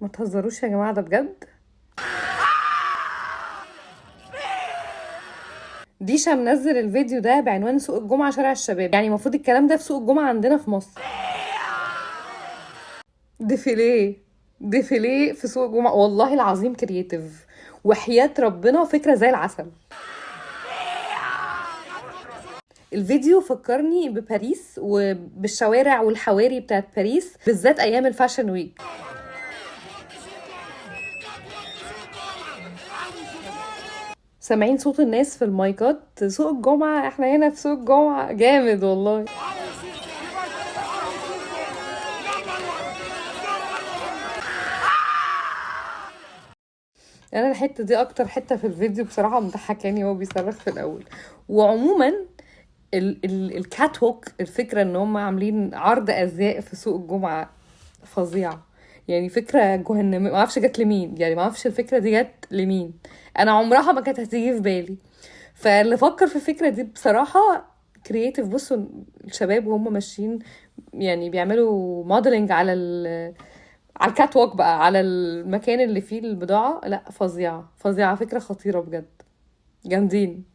ما تهزروش يا جماعة، ده بجد. ديشا منزل الفيديو ده بعنوان سوق الجمعة شارع الشباب، يعني المفروض الكلام ده في سوق الجمعة عندنا في مصر. défilé، défilé في سوق الجمعة، والله العظيم creative، وحياة ربنا فكرة زي العسل. الفيديو فكرني بباريس وبالشوارع والحواري بتاعت باريس، بالذات ايام ال fashion week. سامعين صوت الناس في المايكات، سوق الجمعة، احنا هنا في سوق الجمعة. جامد والله. انا الحتة دي اكتر حتة في الفيديو بصراحة مضحكاني، هو بيصرخ في الاول. وعموما ال catwalk، الفكرة ان هم عاملين عرض ازياء في سوق الجمعة فظيعة، يعني فكرة جهنمية، ما اعرفش جت لمين، يعني ما اعرفش الفكرة دي جت لمين، انا عمرها ما كانت هتيجي في بالي. فاللي فكر في الفكرة دي بصراحة creative. بصوا الشباب وهم ماشيين يعني بيعملوا modeling على ال catwalk بقى، على المكان اللي فيه البضاعة. لا فظيعة فظيعة، فكرة خطيرة بجد، جامدين.